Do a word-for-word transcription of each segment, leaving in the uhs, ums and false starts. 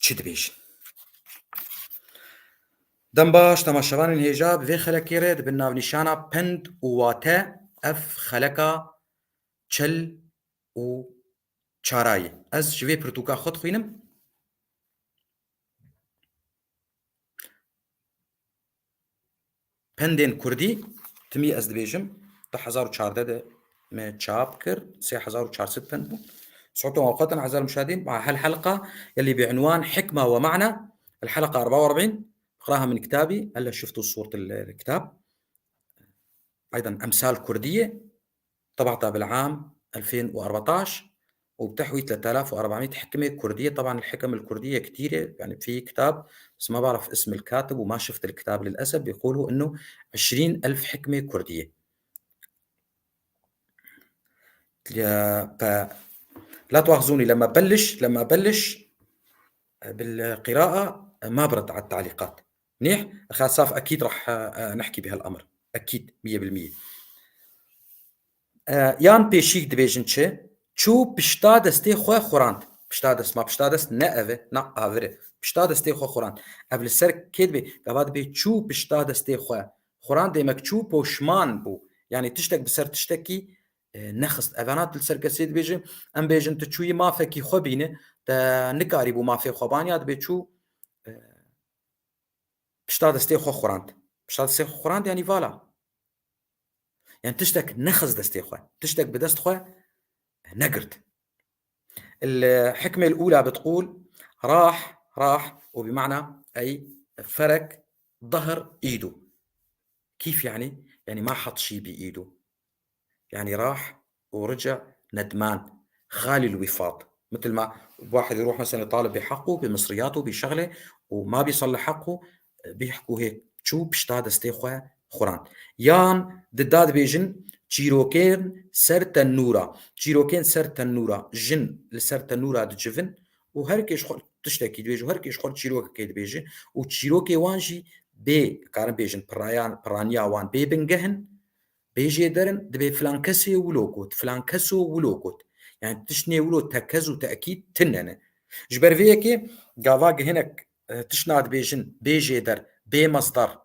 çi dibêjin. Dem baş, temaşevanên hêja, bi vê xelekê re di bin navnîşana pend û wate ev xeleka çel û çarayê. Ez ji vê pirtûka xwe dixwînim. Pendên Kurdî, timî ez dibêjim, du hezar û çardeh de me çap kir, sê hezar û çar sed pend bû. صوت وقت عزيزي المشاهدين مع هالحلقة يلي بعنوان حكمة ومعنى، الحلقة أربعة وأربعين، بقراها من كتابي، هلا شفتوا صورة الكتاب. أيضًا أمثال كردية، طبعتها بالعام ألفين وأربعتاش، وبتحوي ثلاثة آلاف وأربعمية حكمة كردية. طبعًا الحكم الكردية كتيرة، يعني في كتاب، بس ما بعرف اسم الكاتب وما شفت الكتاب للأسف. بيقولوا إنه عشرين ألف حكمة كردية. يا، ف-، لا تواخذوني لما بلش، لما بلش بالقراءة ما برد على التعليقات. منيح؟ أخا صاف، أكيد رح، آه، نحكي بهالأمر. أكيد، مية بالمية. آه، yan pêşîk dibêjin çi? Çû pişta destê xwe xurand. Pişta dest, ma pişta dest ne ev e, na avir e. Pişta destê xwe xurand. Ev li ser kê dibe? Gava dibe çû pişta destê xwe xurand, demek çû poşman bû. Yani tiştek bi ser tiştekî, e, nexist. Evana tu li ser kesê dibêjin, em bêjin tu çûyî mafekî xwe bîne, te nikarîbû mafê xwe ban ya dibe çû, e, pişta destê xwe xurand. Pişta destê xwe xurand, yani vala. Yani tiştek nexist destê xwe. Tiştek bi dest xwe negirt. الحكمة الأولى بتقول راح، راح، وبمعنى أي فرك ظهر إيده. كيف يعني؟ يعني ما حط شي بإيده. يعني راح ورجع ندمان، خالي الوفاض. مثل ما واحد يروح مثلًا يطالب بحقه بمصرياته بشغلة وما بيصلح حقه، بيحكوا هيك، çû pişta destê xwe xurand. Yan dida dibêjin çîrokên ser tenûra. Çîrokên ser tenûra. Jin li ser tenûra dicivin û her kê ji xwe tiştekî dibêje û her kê ji xwe çîrokekê dibêje û çîrokê wan jî bê, karin bêjin, pirayan-, piraniya wan bê bingeh in, bê jêder in, dibê filan kesê wilo got, filan keso wilo got. Yani tiştê wilo tekez û tekîd tune ne. Ji ber vê yekê gava gi hinek, e, tiştna dibêjin bê jêder, bê mesdar,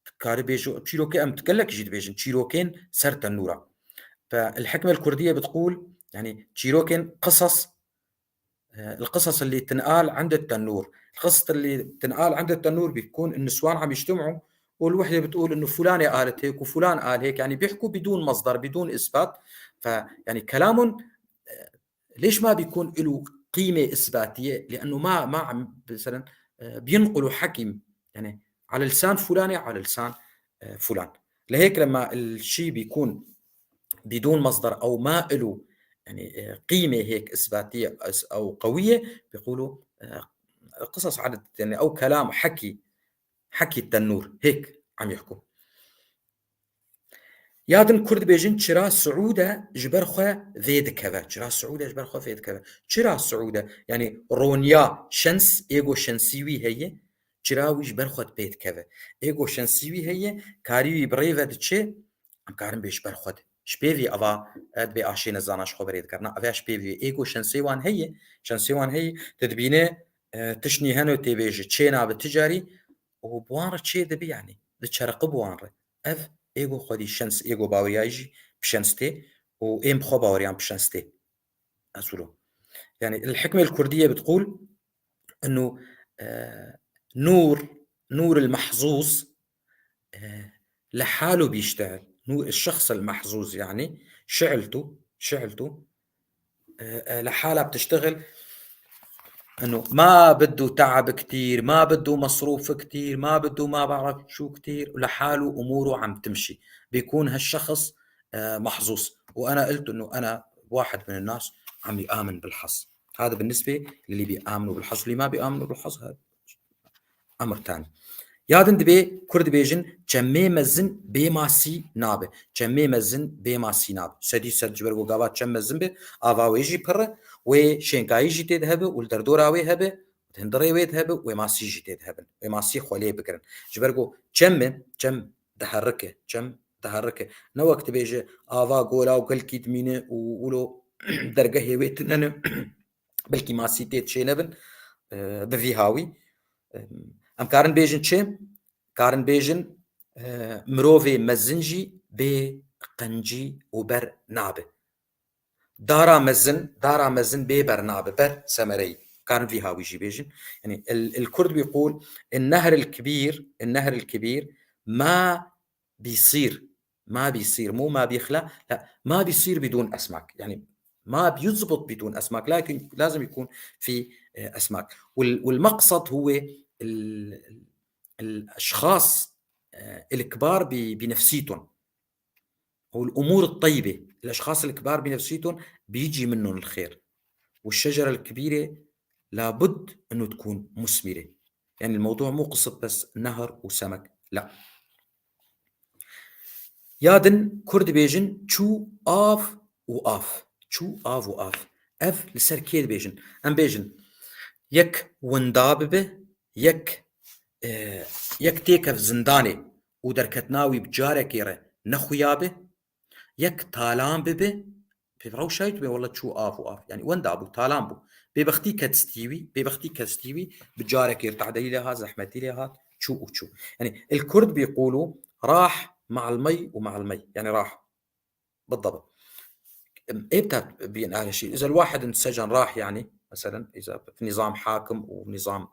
dikarî bêjî çîrokê, em gelek jî dibêjin çîrokên ser tenûra. فالحكمة الكردية بتقول، يعني çîrokên qisas، آه، القصص اللي تنقال عند التنور. القصص اللي تنقال عند التنور بيكون النسوان عم يجتمعوا والوحدة بتقول إنه فلانة قالت هيك وفلان قال هيك، يعني بيحكوا بدون مصدر، بدون إثبات. فيعني كلامهم، آه، ليش ما بيكون له قيمة إثباتية؟ لأنه ما، ما عم، مثلًا، آه، بينقلوا حكي، يعني، على لسان فلانة، على لسان، آه، فلان. لهيك لما الشي بيكون بدون مصدر أو ما إله، يعني، آه، قيمة هيك إثباتية أس-، أو قوية، بيقولوا، آه، قصص عدد، يعني، أو كلام حكي، حكي التنور، هيك عم يحكوا. Ya din Kurd bêjin çira siûde ji ber xwe vê dikeve. Çira siûde ji ber xwe vê dikeve. Çira siûde? Yani ronya, şens, ego şensî wî heye. Çira wî ji ber xwe pê dikeve. Ego şensî wî heye, karî wî bi rê ve diçe, em karin bê ji ber xwe de. Ji pê vî ava, e, dibê aşê nezana ji xwe berê dikevna. Eve ji pê vî ego şensê wan heye. Şensê wan heye. Tu dibîne, e, tiştnî heno tê bêje. Çê nabe ti carî û bi wan re çê dibi yani. Diçeriqi bi wan re. Ev ego xwedî şens, ego baweriyayî jî bi şens tê û ên bi xwe baweriyan bi şens tê. Esulo. Yani, الحكمة الكردية بتقول إنه، آه، نور، نور المحظوظ، آه، لحاله بيشتغل. نور الشخص المحظوظ، يعني، شعلته، شعلته، آه، آه، لحالها بتشتغل، إنه ما بده تعب كتير، ما بده مصروف كتير، ما بده ما بعرف شو كتير، ولحاله أموره عم تمشي. بيكون هالشخص، آه، محظوظ. وأنا قلت إنه أنا واحد من الناس عم يآمن بالحظ. هذا بالنسبة للي بيآمنوا بالحظ، واللي ما بيآمنوا بالحظ، هذا أمر تاني. Ya din dibê Kurd dibêjin, çemê mezin bê masî nabe. Çemê mezin bê masî nabe. Sedî sed ji ber ku gava çem mezin be, ava wê jî pir e, wê şênkayî jî tê de hebe û li derdora wê hebe, di hundirê wê de hebe, wê masî jî tê de hebin. Wê masî xwe lê bigirin. Ji ber ku çem e, çem diherike, çem diherike. Ne wek dibêje, ava gola û gelkî dimîne û wilo dergehê wê tune ne. Belkî masî tê dişênebin. e, bi vî hawî. E, em karin bêjin çi? Karin bêjin, e, mirovê mezin jî bê qencî û ber nabe. Dara mezin, dara mezin bê ber nabe, ber semereyî. Karin vî hawî jî bêjin. Yani, el, el Kurd bîqûl, النهر الكبير، النهر الكبير ما بيصير، ما بيصير، مو ما بيخلى، لا، ما بيصير بدون أسماك. يعني، ما بيزبط بدون أسماك، لكن لازم يكون في، آه، أسماك. وال-، والمقصد هو ال-، ال-، الأشخاص، آه، الكبار ب-، بنفسيتهم. والأمور الطيبة، الأشخاص الكبار بنفسيتهم بيجي منهم الخير. والشجرة الكبيرة لابد إنه تكون مثمرة. يعني الموضوع مو قصة بس نهر وسمك، لا. Ya din Kurd dibêjin çû av û av. Çû av û av. Ev li ser kê dibêjin? Em bêjin, yek winda bibe, yek, e, yek têkev zindanê û derketina wî bi carekê re nexuya be, yek talan bibe, pê rewşa wî dibê wele çû av û av. Yani wenda bû, talan bû. Bêbextî ket stî wî, bêbextî ket stî wî, bi carekê re tehdeyî lê hat, zehmetî lê hat, çû û çû. Yani el Kurd bîqûlû rah ma'al mey û ma'al mey. Yani rah. بالضبط. إمتى بينقال هالشيء؟ إذا الواحد انسجن راح، يعني، مثلًا، إذا في نظام حاكم ونظام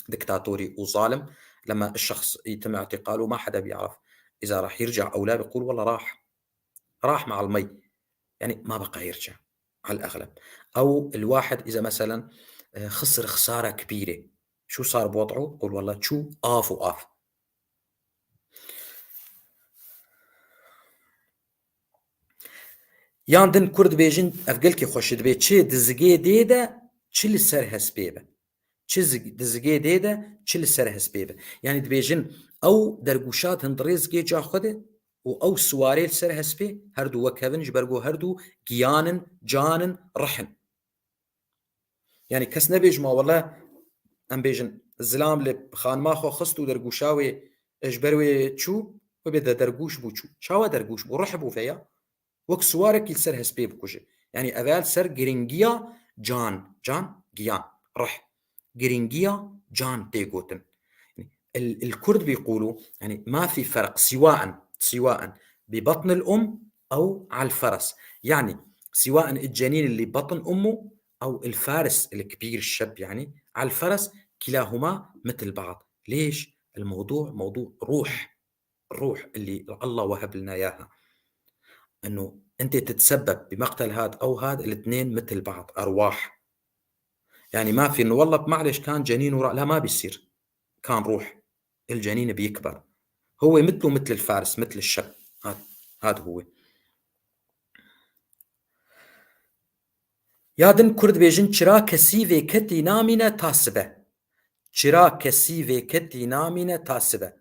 دكتاتوري وظالم، لما الشخص يتم اعتقاله ما حدا بيعرف إذا راح يرجع أو لا، بيقول: "والله راح، راح مع المي"، يعني، ما بقى يرجع على الأغلب. أو الواحد إذا مثلًا، آه، خسر خسارة كبيرة، شو صار بوضعه؟ بقول: "والله، شو آف وآف". Yan din Kurd dibêjin, ev gelkî xweş e, dibê çi di zigê dê de, çi li ser hespê be. Çi zig-, di zigê dê de, çi li ser hespê be. Yani dibêjin, ew dergûşat hindirê zigê ca xwe de û ew siwarê li ser hespê, her du wek hev in, ji ber ku her du giyan in, can in, rih in. Yani kes nebêjima, wele, em bêjin, zilam li xanima xwe xist û dergûşa wê, e, ji ber wê çû, wê bê de dergûş bû çû. Çawa dergûş bû? Rih bû veya. Wek siwarekî li ser hespê bikuje. Yani ev e li ser giringiya can, can, giyan, rih. Giringiya can tê gotin. El, el Kurd bîqûlû, yani, ma fî ferq, siwaen, siwaen, bi batn el um ew al feres. Yani, siwaen el cenîn li batn ummu ew el faris el kbîr şeb, yani, al feres, kilahuma mitl ba'd. Lêş? El mewdu, mewdu ruh. الروح اللي الله وهب لنا إياها، إنه أنت تتسبب بمقتل هاد أو هاد، الاتنين متل بعض، أرواح. يعني ما في إنه والله معلش كان جنين وراء، لا، ما بيصير. كان روح، الجنين بيكبر، هو متله متل الفارس، متل الشب. هاد، هاد هو. Ya din Kurd bêjin, çira kesî vê ketî namîne ta sibe. Çira kesî vê ketî namîne ta sibe.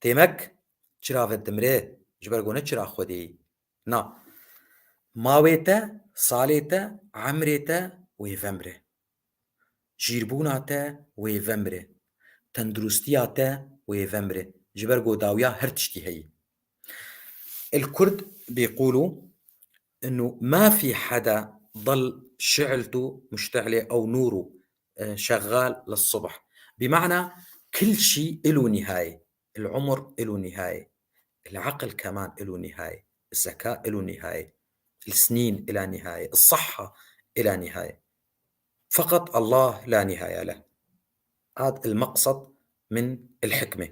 Têmek çira ve dimre, ji ber ku ne çira Xwedê yî. Na. Mawê te, salê te, emrê te wê vemre. Jîrbûna te wê vemre. Tenduristiya te wê vemre. Ji ber ku dawiya her tiştî heyî. El Kurd bîqûlû إنه ما في حدا ضل شعلته مشتعلة أو نوره، آه، شغال للصبح. بمعنى كل شيء إله نهاية. العمر إله نهاية، العقل كمان إله نهاية، الذكاء إله نهاية، السنين إلها نهاية، الصحة إلها نهاية، فقط الله لا نهاية له. هذا المقصد من الحكمة.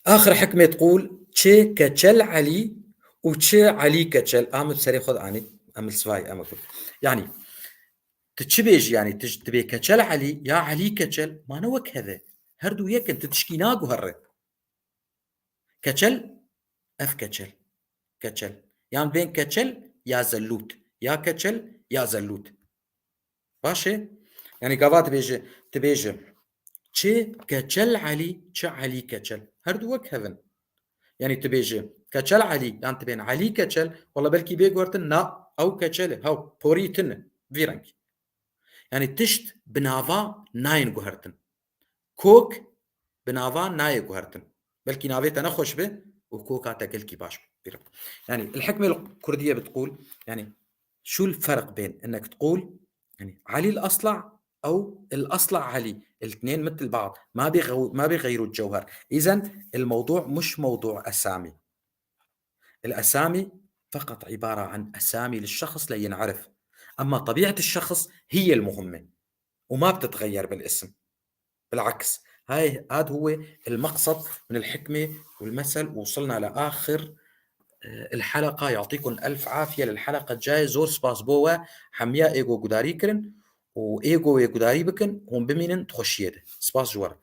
آخر حكمة تقول: çi Keçel Elî û çi Elî Keçel. Em bi serê xwe de anî, em li sivayê, em ku. Yani, tu çi bêjî, yani, tu ji, tu bê Keçel Elî ya Elî Keçel, mane wek hev e. Her du yek in, tu tişkî naguhere. Keçel, ev Keçel. Keçel. Yan bên Keçel ya Zellût. Ya Keçel ya Zellût. Baş e? Yani gava dibêje, dibêje, çi Keçel Elî, çi Elî Keçel. Her du wek hev in. Yani dibêje, Keçel Elî, yan dibên Elî Keçel, wala belkî bê guhertin, na, ew Keçel e, hew, porî tune, vî rengî. Yani tişt bi nava nayên guhertin. Kok bi nava nayê guhertin. Belkî navê te nexweş be û koka te gelkî baş be. Bîra. Yani, el hikme el Kurdiye bitqul, yani, شو الفرق بين إنك تقول، يعني، علي الأصلع أو الأصلع علي؟ الاثنين مثل بعض، ما بيغو-، ما بيغيروا الجوهر. إذن الموضوع مش موضوع أسامي. الأسامي فقط عبارة عن أسامي للشخص لينعرف، أما طبيعة الشخص هي المهمة وما بتتغير بالاسم. بالعكس، هاي، هاد هو المقصد من الحكمة والمثل، ووصلنا لآخر، آه، الحلقة. يعطيكم ألف عافية. للحلقة الجاية زور سباس بۆ we hemiya ê ku gudarî kirin û ê ku wê gudarî bikin hûn bimînin di xweşiyê de. Spas ji we re.